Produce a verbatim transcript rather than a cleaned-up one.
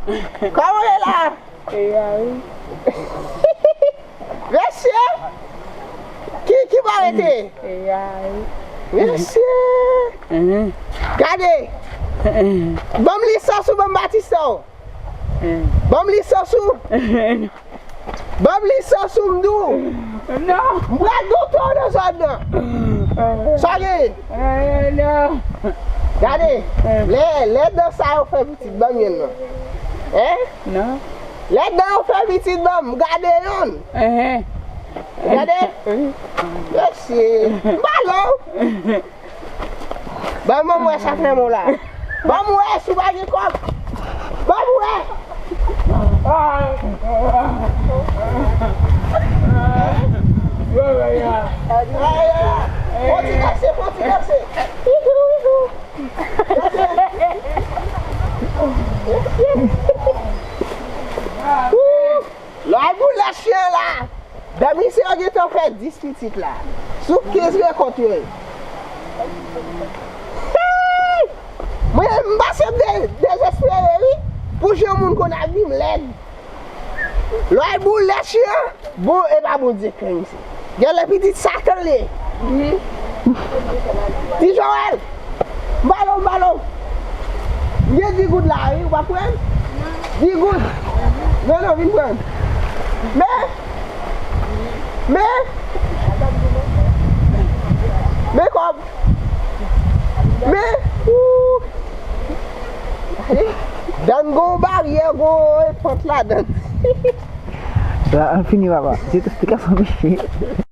Kòman w ye la? Eya wi. Mesye! Ki, ki bò w rete? Eya wi. Mesye! Gade! Ban m lisans ou, ban m batistè w. Ban m lisans ou. Ban m lisans ou, m di w. Non. M pral doute w nan zòn nan. Sa w genyen? Non. Gade, lè, lè dan sa yo fè pitit, ban m youn nan. Hein? Non. Lè dan yo fè pitit, ban m gade youn. Gade. Mesye, m pa lè w. Ban m wè sa fè mwen la. Ban m wè si w pa gen kòb. Ban m wè. Fò ti danse, fò ti danse. Lòy boulèt chen la. Dan misye yo gentan fè dis pitit la. Sou kenz rekòt yo ye. Hey! Mwen, m pase m de-, dezespere, wi. Pou jan moun konn ap viv lèd. Lòy boulèt chen an, bon, e pa Bondye k fè misye. Genlè pitit Satan li ye. Ti Joel, m ba l, m ba l. M gen di goud la, wi, ou pa pran? Di goud. Non, non, vin pran. Men, men, men kòb. Men, ou. Gade, dan gon baryè, gon pant ladan. La, an fini, papa. Se te esplikasyon, mesye.